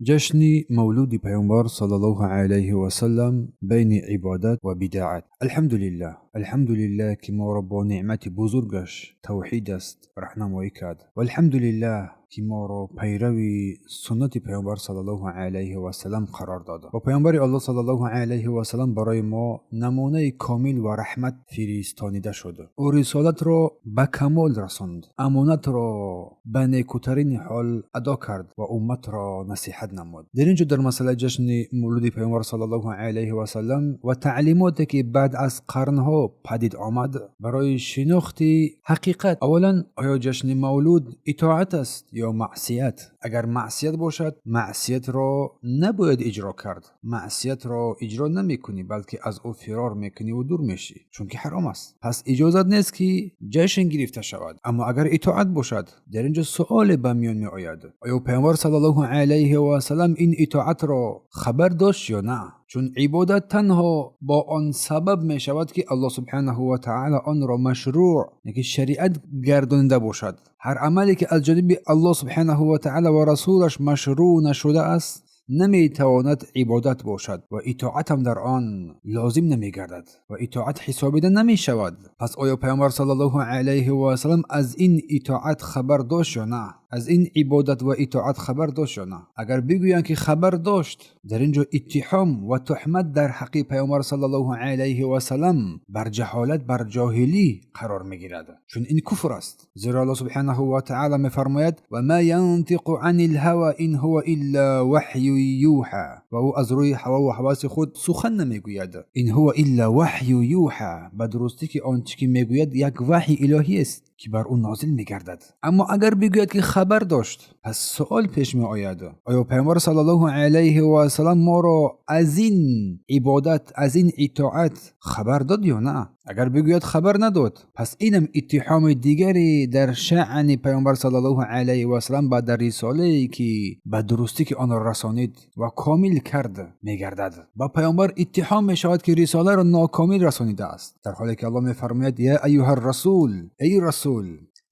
Ҷашни мавлуди Паёмбар саллаллоҳу алайҳи васаллам байни ибодат ва бидаат. Алҳамдулиллаҳ, алҳамдулиллаҳ, ки моро бо неъмати бузургаш тавҳид аст раҳнамоӣ кард. Валҳамдулиллаҳ, ки моро пайрави суннати Паёмбар саллаллоҳу алайҳи васаллам қарор дод. Ва Паёмбари Аллоҳ саллаллоҳу алайҳи васаллам барои мо намунаи комил ва раҳмат фиристонида шуд. Ӯ рисолатро ба камол расонд, амонатро ба некӯтарин ҳол адо кард ва умматро насиҳат намуд. Дар ин ҷо дар масъалаи ҷашни мавлуди Паёмбар саллаллоҳу алайҳи васаллам ва таълимоте, ки баъд аз қарнҳо падид омад, барои шинохти ҳақиқат, аввалан, оё ҷашни мавлуд итоат аст ё маъсият? Агар маъсият бошад, маъсиятро набояд иҷро кард. Маъсиятро иҷро намекунӣ, балки аз ӯ фирор мекуниву дур мешӣ, чунки ҳаром аст. Пас иҷозат нест, ки ҷашн гирифта шавад. Аммо агар итоат бошад, дар ин ҷо суоле ба миён меояд: оё Паёмбар саллаллоҳу алайҳи васаллам ин итоатро хабар дошт ё на? Чун ибодат танҳо бо он сабаб мешавад, ки Аллоҳ субҳанаҳу ва таъала онро машрӯъ, яки шариат гардонида бошад. Ҳар амале, ки аз ҷониби Аллоҳ субҳанаҳу ва таъала ва расулаш машрӯъ нашудааст, наметавонад ибодат бошад ва итоатам дар он лозим намегардад ва итоат ҳисобида намешавад. Пас оё Паёмбар саллаллоҳу алайҳи васаллам аз ин итоат хабар дошт ё на? Аз ин ибодат ва итоат хабар дошт ё на? Агар бигӯянд, ки хабар дошт, дар ин ҷо иттиҳом ва туҳмат дар ҳаққи Паёмбар саллаллоҳу алайҳи васаллам бар ҷаҳолат, бар ҷоҳилӣ қарор мегирад, чун ин куфр аст. Зеро Аллоҳ субҳанаҳу ва таъала мефармояд: «Ва ма янтиқу ани лҳава ин ҳува илла ваҳю юҳа». Ва ӯ аз рӯи ҳавову ҳаваси худ сухан намегӯяд. Ин ҳува илла ваҳю юҳа, ба дурустӣ, ки он чӣ ки мегӯяд, як ваҳйи илоҳиест, ки бар ӯ нозил мегардад. Аммо агар бигӯяд, ки хабар дошт, пас суол пеш меояд: оё Паёмбар саллаллоҳу алайҳи васаллам моро аз ин ибодат, аз ин итоат хабар дод ё на? Агар бигӯяд, хабар надод, пас инам иттиҳоми дигаре дар шаъни Паёмбар саллаллоҳу алайҳи васаллам ба дар рисолае, ки ба дурустӣ ки онро расонид ва комил кард, мегардад. Ба Паёмбар иттиҳом мешавад, ки рисоларо нокомил расонидааст, дар ҳоле ки Аллоҳ мефармояд: «Я аюҳа расул», эй расул,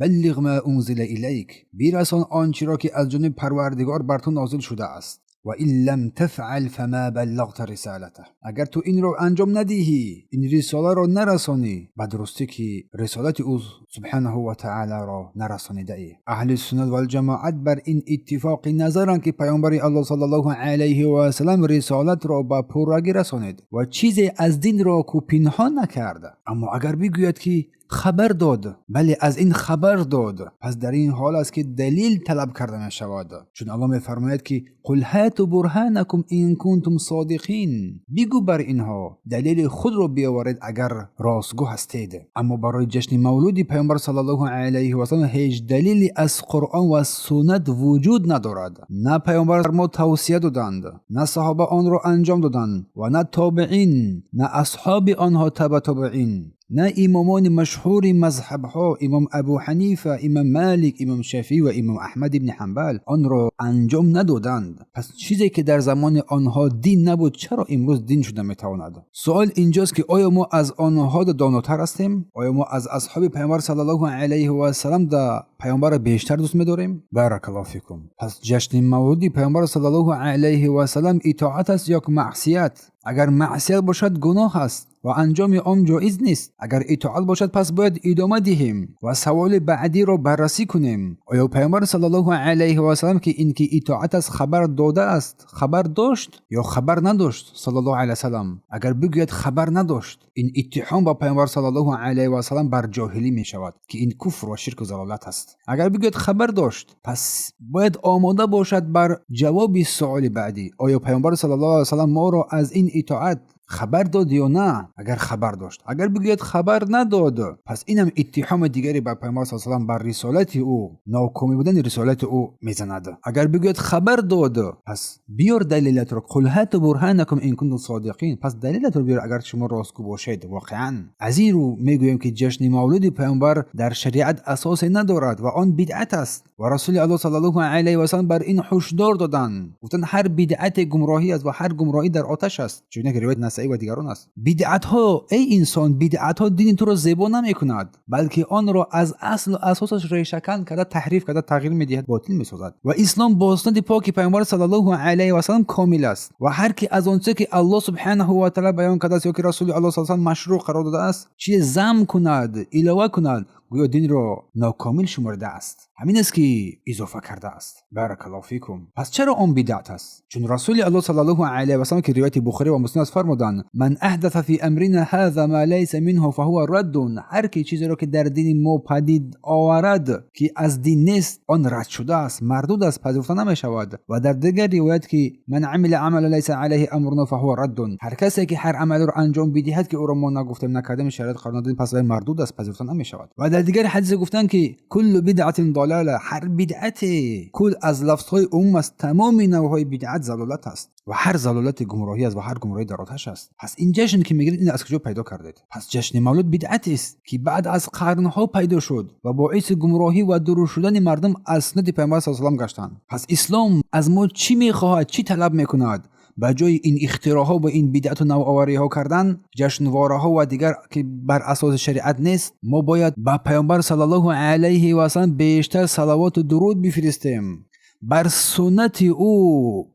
«баллиғ ма унзила илайк», бирасон он чиро, ки аз ҷониби Парвардигор бар ту нозил шудааст. Ва ин лам тафъал фама баллағта рисалатаҳ. Агар ту инро анҷом надиҳӣ, ин рисоларо нарасонӣ, ба дурустӣ, ки рисолати ӯ субҳанаҳу ва таъаларо нарасонидаӣ. Аҳли суннат валҷамоат бар ин иттифоқи назаранд, ки Паёмбари Аллоҳ саллаллоҳу алайҳи васаллам рисолатро ба пуррагӣ расонид ва чизе аз динро ку пинҳон накард. Аммо агар бигӯяд, ки хабар дод, бале, аз ин хабар дод, пас дар ин ҳол аст, ки далил талаб карда мешавад. Чун Аллоҳ мефармояд, ки «Қул ҳату бурҳанакум ин кунтум содиқин», бигӯ бар инҳо: далели худро биёваред, агар ростгӯ ҳастед. Аммо барои ҷашни мавлуди Паёмбар саллаллоҳу алайҳи васаллам ҳеҷ далеле аз Қуръон ва суннат вуҷуд надорад. На Паёмбар мо тавсия доданд, на саҳоба онро анҷом доданд ва на тобеин, на асҳоби онҳо, таба тобеин, на имомони машҳури мазҳабҳо: имом Абу Ҳанифа, имом Малик, имом Шафиӣ ва имом Аҳмад ибни Ҳанбал онро анҷом надоданд. Пас чизе, ки дар замони онҳо дин набуд, чаро имрӯз дин шуда метавонад? Суол инҷост, ки оё мо аз онҳо донотар ҳастем? Оё мо аз асҳоби Паёмбар саллаллоҳу алайҳи васаллам да Паёмбарро бештар дӯст медорем? Баракаллоҳу фикум. Пас ҷашни мавлуди Паёмбар саллаллоҳу алайҳи васаллам итоат аст ё маъсият? Агар маъсият бошад, гуноҳ аст ва анҷоми он ҷоиз нест. Агар итоат бошад, пас бояд идома диҳем ва саволи баъдиро баррасӣ кунем: оё Паёмбар саллаллоҳу алайҳи васаллам, ки ин ки итоат аст, хабар додааст, хабар дошт ё хабар надошт, саллаллоҳу алайҳи васаллам? Агар бигӯяд, хабар надошт, ин иттиҳом ба Паёмбар саллаллоҳу алайҳи васаллам бар ҷоҳилӣ мешавад, ки ин куфр ва ширку залолат аст. Агар бигӯяд, хабар дошт, пас бояд омода бошад бар ҷавоби суоли баъдӣ: оё Паёмбар саллаллоҳу алайҳи васаллам моро аз ин итоат хабар дод ё на? Агар хабар дошт. Агар бигӯяд, хабар надод, пас инам иттиҳоми дигаре бар Паёмбар с салам, бар рисолати ӯ, нокомил будани рисолати ӯ мезанад. Агар бигӯяд, хабар дод, пас биёр далелатро. «Қул ҳату бурҳанакум ин кунтум содиқин», пас далелатро биёр, агар шумо ростгӯ бошед воқеан. Аз ин рӯ мегӯем, ки ҷашни мавлуди Паёмбар дар шариат асосе надорад ва он бидъат аст. Ва Расули Аллоҳ саллаллоҳу алайҳи васаллам бар ин ҳушдор доданд. Гуфтанд, ҳар бидъате гумроҳӣ аст ва ҳар гумроҳӣ дар оташ аст. Чунон ки ривоят Насаӣ ва дигарон аст. Бидъатҳо, эй инсон, бидъатҳо дини туро зебо намекунад, балки онро аз асл ва асосаш решакан карда, таҳриф карда, тағйир медиҳад, ботил месозад. Ва ислом бо суннати поки Паёмбар саллаллоҳу алайҳи васаллам комил аст. Ва ҳар ки аз он чизе ки Аллоҳ субҳанаҳу ва таъоло баён кардааст ё ки Расули Аллоҳ саллаллоҳу алайҳи васаллам машрӯъ қарор додааст, чизе зам кунад, илова кунад, гӯё динро нокомил шумурдааст. Ҳамин аст ки изофа кардааст. Баракаллоҳу фикум. Пас чаро он бидъат аст? Чун Расули Аллоҳ саллаллоҳу алайҳи васаллам, ки ривояти Бухорӣ ва Муслим аст, фармуданд: ман аҳдаса фи амрина ҳаза ма лайса минҳу фаҳува раддун. Ҳар ки чизеро ки дар дини мо падид оварад, ки аз дин нест, он рад шудааст, мардуд аст, пазируфта намешавад. Ва дар дигар ривоят ки ман амила амала лайса алайҳи амруна фаҳува раддун. Ҳар касе ки ҳар амалеро анҷом бидиҳад, ки ӯро мо нагуфтем, накардем, шариат қарор надодем, пас вай мардуд аст, пазируфта намешавад. Ва дар дигар ҳадисе гуфтанд ки куллу бидъатин далала. Ҳар бидъате, кул аз лафзҳои умум аст, тамоми навъҳои бидъат залолат аст ва ҳар залолати гумроҳӣ аст ва ҳар гумроҳӣ дар оташ аст. Пас ин ҷашн ки мегиред, ин аз куҷо пайдо кардед? Пас ҷашни мавлуд бидъатест, ки баъд аз қарнҳо пайдо шуд ва боиси гумроҳӣ ва дур шудани мардум аз суннати Паёмбар саллаллоҳу алайҳи васаллам гаштанд. Пас ислом аз мо чӣ мехоҳад, чӣ талаб мекунад? Ба ҷои ин ихтироъҳо ва ин бидъату навовариҳо кардан, ҷашнвораҳо ва дигар, ки бар асоси шариат нест, мо бояд ба Паёмбар саллаллоҳу алайҳи васаллам бештар салавоту дуруд бифиристем, бар суннати ӯ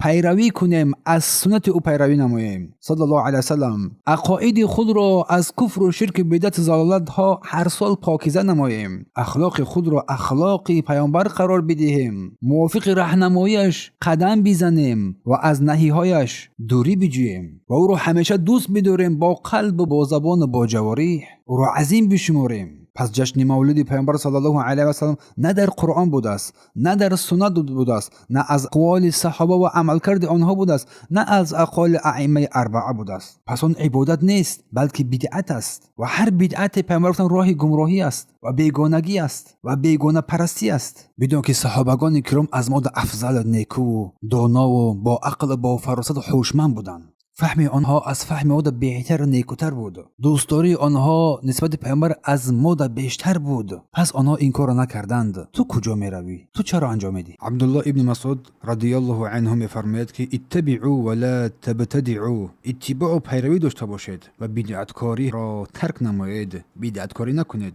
пайравӣ кунем, аз суннати ӯ пайравӣ намоем саллаллоҳу алайҳи васаллам, ақоиди худро аз куфру ширку бидъату залолатҳо ҳар сол покиза намоем, ахлоқи худро ахлоқи паёмбар қарор бидиҳем, мувофиқи раҳнамоияш қадам бизанем ва аз наҳиҳояш дурӣ биҷӯем ва ӯро ҳамеша дӯст бидорем, бо қалбу бо забону бо ҷавориҳ ӯро азим бишуморем. Пас ҷашни мавлуди Паёмбар саллаллоҳу алайҳи васаллам на дар Қуръон будааст, на дар суннат будааст, на аз ақволи саҳоба ва амалкарди онҳо будааст, на аз ақволи аиммаи арбаа будааст. Пас он ибодат нест, балки бидъат аст. Ва ҳар бидъате, Паёмбар гуфтанд, роҳи гумроҳӣ аст ва бегонагӣ аст ва бегонапарастӣ аст. Бидон, ки саҳобагони киром аз мо афзалу некуву донову бо ақлу бо фаросату ҳушманд буданд. Фаҳми онҳо аз фаҳми мода беҳтару некутар буд. Дӯстдории онҳо нисбати Паёмбар аз мода бештар буд. Пас онҳо ин корро накарданд. Ту куҷо меравӣ? Ту чаро анҷом медиҳӣ? Абдуллоҳ ибни Масъуд радиаллоҳу анҳу мефармояд, ки иттабиъу ва ла табтадиъу. Иттибоъу пайравӣ дошта бошед ва бидъаткориро тарк намоед, бидъаткорӣ накунед.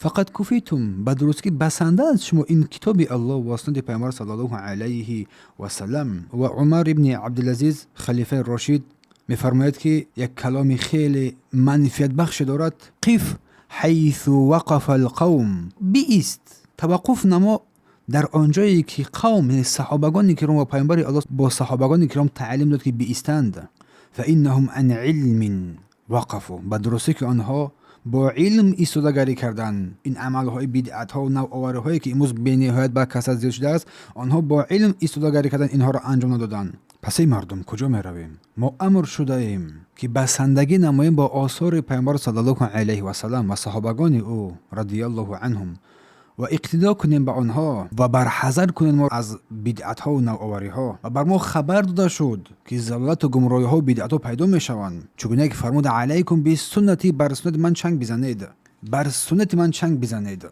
Фақад куфитум, ба дурустӣ басанда аст шумо ин китоби Аллоҳ ва суннати Паёмбар саллаллоҳу алайҳи васалам. Ва Умар ибни Абдулазиз, халифаи рошид, мефармояд, ки як каломи хеле манфиатбахше дорад: қиф ҳайсу вақафа алқавм. Биист, таваққуф намо дар он ҷое ки қавм, яъне саҳобагони киром ва Паёмбари Аллоҳ бо саҳобагони киром таълим дод, ки биистанд. Фаиннаҳум ан илмин вақафу. Ба дурустӣ ки онҳо бо илм истодагарӣ карданд. Ин амалҳои бидъатҳо, навовариҳое ки имрӯз бениҳоят ба касрат зиёд шудааст, онҳо бо илм истодагарӣ карданд, инҳоро анҷом надоданд. Пас эй мардум, куҷо меравем? Мо амр шудаем, ки басандагӣ намоем бо осори Паёмбар саллаллоҳу алайҳи васалам ва саҳобагони ӯ радиаллоҳу анҳум ва иқтидо кунем ба онҳо ва барҳазар кунем мо аз бидъатҳову навовариҳо. Ва бар мо хабар дода шуд, ки залолату гумроҳиҳо, бидъатҳо пайдо мешаванд, чугуна ки фармуда: алайкум бисуннати, бар суннати ман чанг бизанед, бар суннати ман чанг бизанед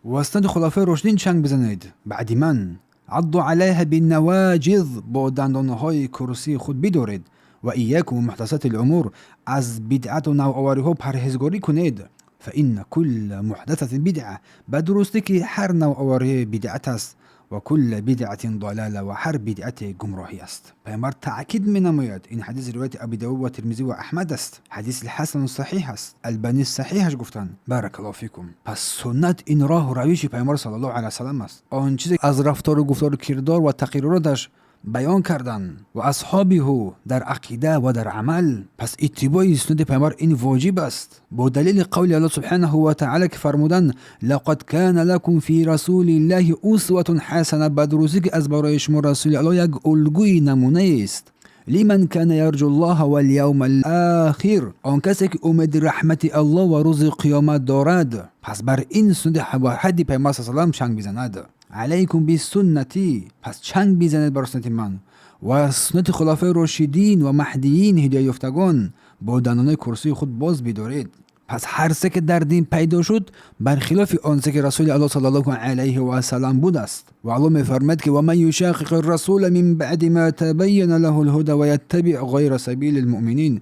ва суннати хулафои рошидин чанг бизанед баъди ман. Адду алайҳа биннаваҷиз, бо дандонҳои курсии худ бидоред. Ва иякум муҳдасати лумур, аз бидъату навовариҳо парҳезгорӣ кунед. Фаинна кулла муҳдасатин бидъа, ба дурустӣ ки ҳар навоварӣ бидъат аст. Ва кулла бидъатин далала, ва ҳар бидъате гумроҳӣ аст. Паёмбар таъкид менамояд. Ин ҳадис ривояти Аби Давуд ва Термизӣ ва Аҳмад аст, ҳадиси ҳасану саҳиҳ аст, Албани саҳиҳаш гуфтанд. Баракаллоҳу фикум. Пас суннат ин роҳу равиши Паёмбар саллаллоҳу алайҳи васаллам аст, он чизе аз рафтору гуфтору кирдор ва тақрироташ баён карданд ва асҳобиҳу дар ақида ва дар амал. Пас иттибои суннати Паёмбар ин воҷиб аст, бо далели қавли Аллоҳ субҳанаҳу ва таъала, ки фармуданд: лақад кана лакум фи расулиллаҳи усватун ҳасана. Ба дурустӣ ки аз барои шумо Расули Аллоҳ як улгӯи намунаест. Лиман кана ярҷу ллоҳа валявма алохир, он касе ки умеди раҳмати Аллоҳ ва рӯзи қиёмат дорад, пас бар ин суннати ва ҳадди Паёмбар са салам чанг бизанад. Алайкум бисуннатӣ, пас чанг бизанед бар суннати ман ва суннати хулафои рошидин ва маҳдиин, ҳидоятёфтагон, бо дандонаи курсии худ боз бидоред. Пас ҳар се ки дар дин пайдо шуд, бархилофи он се ки Расули Аллоҳ саллаллоҳу алайҳи васаллам будааст. Ва Аллоҳ мефармояд ки ومن يشاقق الرسول من بعد ما تبين له الهدى ويتبع غير سبيل المؤمنين.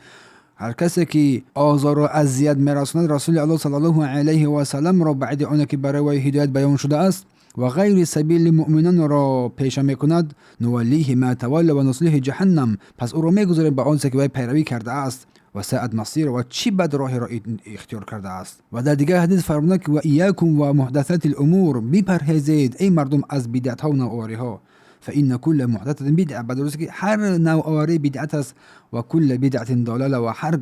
Ҳар касе ки озору азият мерасонад Расули Аллоҳ саллаллоҳу алайҳи васалламро баъди оне ки барои вай ҳидоят баён шудааст ва ғайри сабили муъминонро пеша мекунад, نوله ما تولى ونصله جهنم, пас ӯро мегузорем ба он се ки вай пайравӣ кардааст, وساءت مصيرا, ва чӣ бад роҳеро ихтиёр кардааст. Ва дар дигар ҳадис фармуда ки وإياكم ومحدثات الأمور, бипарҳезед, эй мардум, аз бидъатҳо навовариҳо, فإن كل محدثة بدعة, ба дурусте ки ҳар навоварӣ бидъат аст, وكل بدعة ضلالة, ва ҳар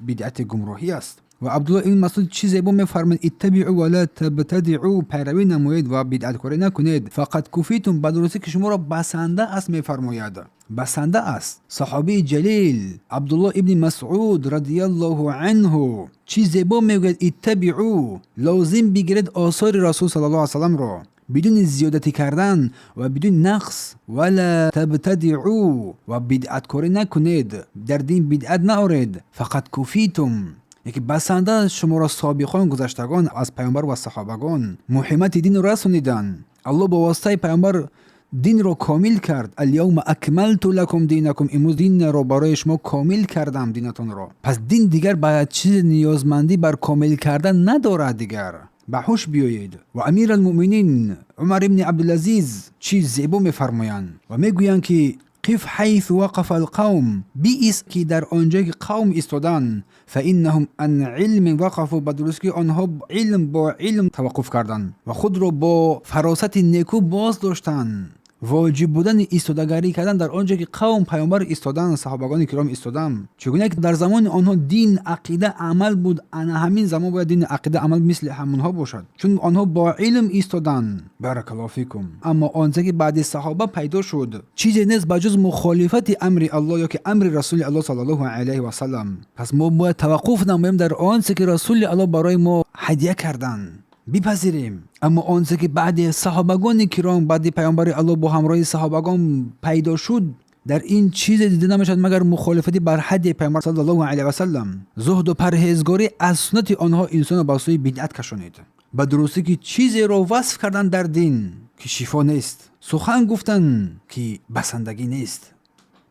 бидъати гумроҳӣ аст. Ва Абдулло ибн Масуд чӣ зебо мефармояд: اتبعوا ولا تبتدعوا, пайравӣ намоед ва бидъаткорӣ накунед, فقد كفيتم, ба дурустӣ ки шуморо басанда аст, мефармояд, басанда аст. Саҳобии ҷалил Абдулло ибни Масъуд радиаллоҳу анҳу чӣ зебо мегӯяд: اتبعوا, лозим бигиред осори Расул саллаллоҳу алайҳи васалламро бидуни зиёдатӣ кардан ва бидуни нақс, ولا تبتدعوا, ва бидъаткорӣ накунед, дар дин бидъат наоред, فقد كفيتم, яке басанда шуморо собиқон, гузаштагон аз паёмбар ва саҳобагон муҳиммати динро расониданд. Аллоҳ бо воситаи паёмбар динро комил кард: اليوم أكملت لكم دينكم, имрӯз динро барои шумо комил кардам, динатонро. Пас дин дигар ба чизи ниёзмандӣ бар комил кардан надорад, дигар ба ҳуш биёед. Ва Амир алмуъминин Умар ибни Абдулазиз чӣ зебо мефармоянд ва мегӯянд ки قف حيث وقف القوم, биист ки дар он ҷое ки қавм истоданд, فإنهم عن علم وقفوا, ба дуруст ки онҳо илм бо илм таваққуф карданд ва худро бо фаросати неку боз доштанд. Воҷиб будани истодагарӣ кардан дар он ҷое ки қавм, паёмбар истоданд, саҳобагони киром истоданд. Чигуна ки дар замони онҳо дин, ақида, амал буд, ана ҳамин замон бояд дини, ақида, амал мисли ҳамонҳо бошад, чун онҳо бо илм истоданд. بارك الله فيكم. Аммо онче ки баъди саҳоба пайдо шуд, чизе нест ба ҷуз мухолифати амри Аллоҳ ё ки амри Расули Аллоҳ саллаллоҳу алайҳи васалам. Пас мо бояд таваққуф намоем дар онче ки Расули Аллоҳ барои мо ҳадя карданд, бипазирем. Аммо онче ки баъди саҳобагони киром, баъди паёмбари Аллоҳ бо ҳамроҳи саҳобагон пайдо шуд, дар ин чизе дида намешавад, магар мухолифати бар ҳадди паёмбар саллаллоҳу алайҳи васалам. Зуҳду парҳезгорӣ аз суннати онҳо инсонро ба сӯи бидъат кашонид. Ба дурустӣ ки чизеро васф кардан дар дин ки шифо нест, сухан гуфтан ки басандагӣ нест.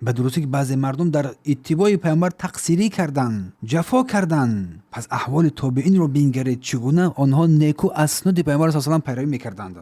Ба дурустӣ ки баъзе мардум дар иттибои паёмбар тақсирӣ карданд, ҷафо карданд. Пас аҳволи тобеинро бингаред, чӣ гуна онҳо неку аз суннати паёмбар са салам пайравӣ мекарданд,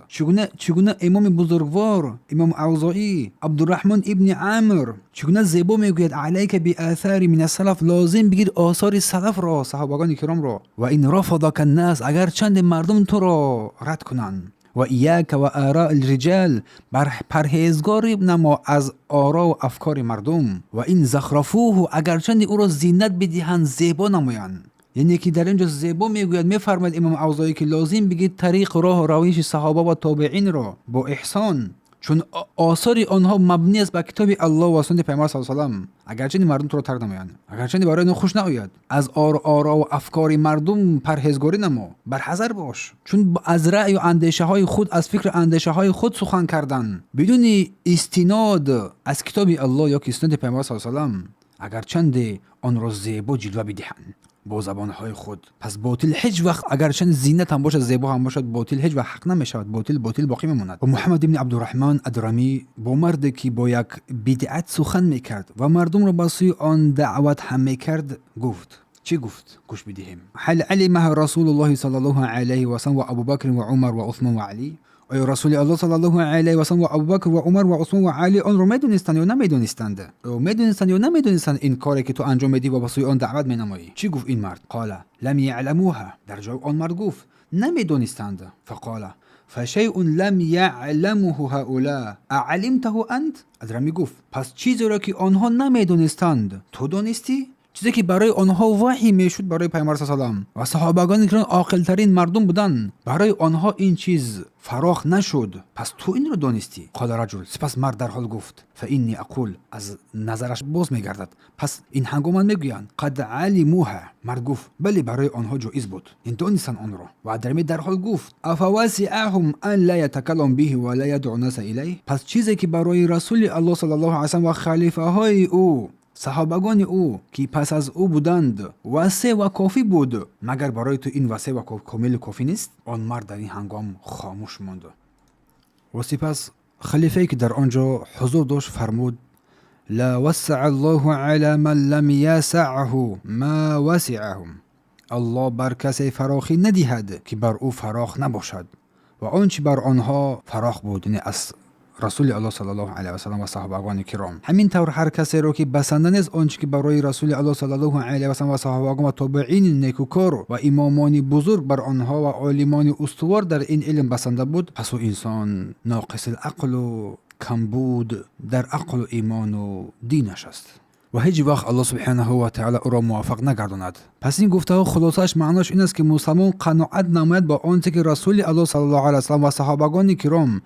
чӣ гуна имоми бузургвор, имом Авзоӣ, Абдураҳмон ибни Амр чӣ гуна зебо мегӯяд: عليك بآثاري من السلف, лозим бигир осори салафро, саҳобагони киромро, وإن رفضك الناس, агарчанде мардум туро рад кунанд, وإياك وآراء الرجال, бар парҳезгорӣ намо аз орову афкори мардум, وإن زخرفوه, агарчанде ӯро зинат бидиҳанд, зебо намоянд. Яъне ки дар ин ҷо зебо мегӯяд, мефармояд имом Авзоӣ ки лозим бигир тариқ, роҳу равиши саҳоба ва тобеинро бо эҳсон, чун осори онҳо мабнӣ аст ба китоби Аллоҳ ва суннати паёмбар са салам, агарчанде мардум туро тарк намоянд, агарчанде барои онҳо хуш наояд. Аз орову афкори мардум парҳезгорӣ намо, барҳазар бош, чун аз раъю андешаҳои худ, аз фикру андешаҳои худ сухан кардан бидуни истинод аз китоби Аллоҳ ё ки суннати паёмбар са салам, агарчанде онро зебо ҷилва бидиҳанд бо забонҳои худ, пас ботил ҳеҷ вақт, агарчанд зинат ҳам бошад, зебо ҳам бошад, ботил ҳеҷ вақт ҳақ намешавад, ботил ботил боқӣ мемонад. Ва Муҳаммад ибни Абдураҳмон Адрамӣ бо марде ки бо як бидъат сухан мекард ва мардумро ба сӯи он даъват ҳам мекард, гуфт. Чӣ гуфт? Гӯш бидиҳем. هل علمها رسول الله صلى الله عليه وسلم وأبو بكر وعمر وعثمان وعلي? Оё Расули Аллоҳ саллаллоҳу алайҳи васалам ва Абубакр ва Умар ва Усмон ва Али онро медонистанд ё намедонистанд? Медонистанд ё намедонистанд ин коре ки ту анҷом медиҳӣ ва ба сӯи он даъват менамоӣ? Чӣ гуфт ин мард? قال لم يعلموها. Дар ҷавоб он мард гуфт: намедонистанд. فقال فشيء لم يعلمه هؤلاء أعلمته أنت? Адрами гуфт: пас чизеро ки онҳо намедонистанд, ту донистӣ? Чизе ки барои онҳо ваҳй мешуд, барои пайғамбар са салам ва саҳобагоне ки оқилтарин мардум буданд, барои онҳо ин чиз фарох нашуд, пас ту инро донистӣ? قال الرجل, сипас мард дарҳол гуфт: فإني أقول, аз назараш боз мегардад, пас ин ҳангом ман мегӯянд: قد علموها. Мард гуфт: бале, барои онҳо ҷоиз буд, ин донистанд онро. Ва Адрами дарҳол гуфт: أفوسعهم أن لا يتكلموا به ولا يدعوا الناس إليه? Пас чизе ки барои Расули Аллоҳ саллаллоҳу алайhi васаллам ва халифаҳои ӯ Саҳобагони ӯ, ки пас аз ӯ буданд, васеъ ва кофӣ буд. Магар барои ту ин васеъ ва комилу кофӣ нест? Он мард дар ин ҳангом хомӯш монд. Ва сипас халифае, ки дар он ҷо ҳузур дошт, фармуд: ла вассаа Аллоҳу ала ман лам ясаъҳу ма васиаҳум. Аллоҳ бар касе фарохӣ надиҳад, ки бар ӯ фарох набошад ва он чӣ бар онҳо фарох буд, яъне аз Расули Аллоҳ саллаллоҳу алайҳи васаллам ва саҳобагони киром. Ҳамин тавр ҳар касеро, ки басанда нест он чӣ ки барои Расули Аллоҳ саллаллоҳу алайҳи васаллам ва саҳобагон ва тобеини некукор ва имомони бузург бар онҳо ва олимони устувор дар ин илм басанда буд, пас ӯ инсон ноқисил ақлу камбуд дар ақлу имону динаш аст ва ҳеҷ вақт Аллоҳ субҳанаҳу ва таъала ӯро муваффақ нагардонад. Пас ин гуфтаҳо хулосааш, маъноаш ин аст, ки мусалмон қаноат намояд ба он че ки Расули Аллоҳ саллаллоҳу алайҳи васаллам ва саҳобагони киром.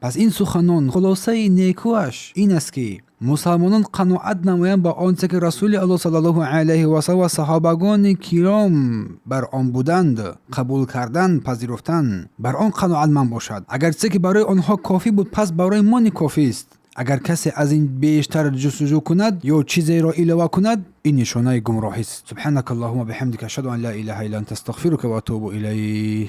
Пас ин суханон хулосаи некӯаш ин аст, ки мусалмонон қаноат намоянд ба он че ки Расули Аллоҳ саллаллоҳу алайҳи васаллам ва саҳобагони киром бар он буданд, қабул кардан, пазируфтан, бар он қаноатманд бошад. Агарче ки барои онҳо кофӣ буд, пас барои мо ни кофист. Агар касе аз ин бештар ҷустуҷӯ кунад ё чизеро илова кунад, ин нишонаи гумроҳист. Субҳанака Аллоҳума биҳамдика, ашҳаду ан ла илаҳа илла анта, астағфирука ва атубу илайҳ.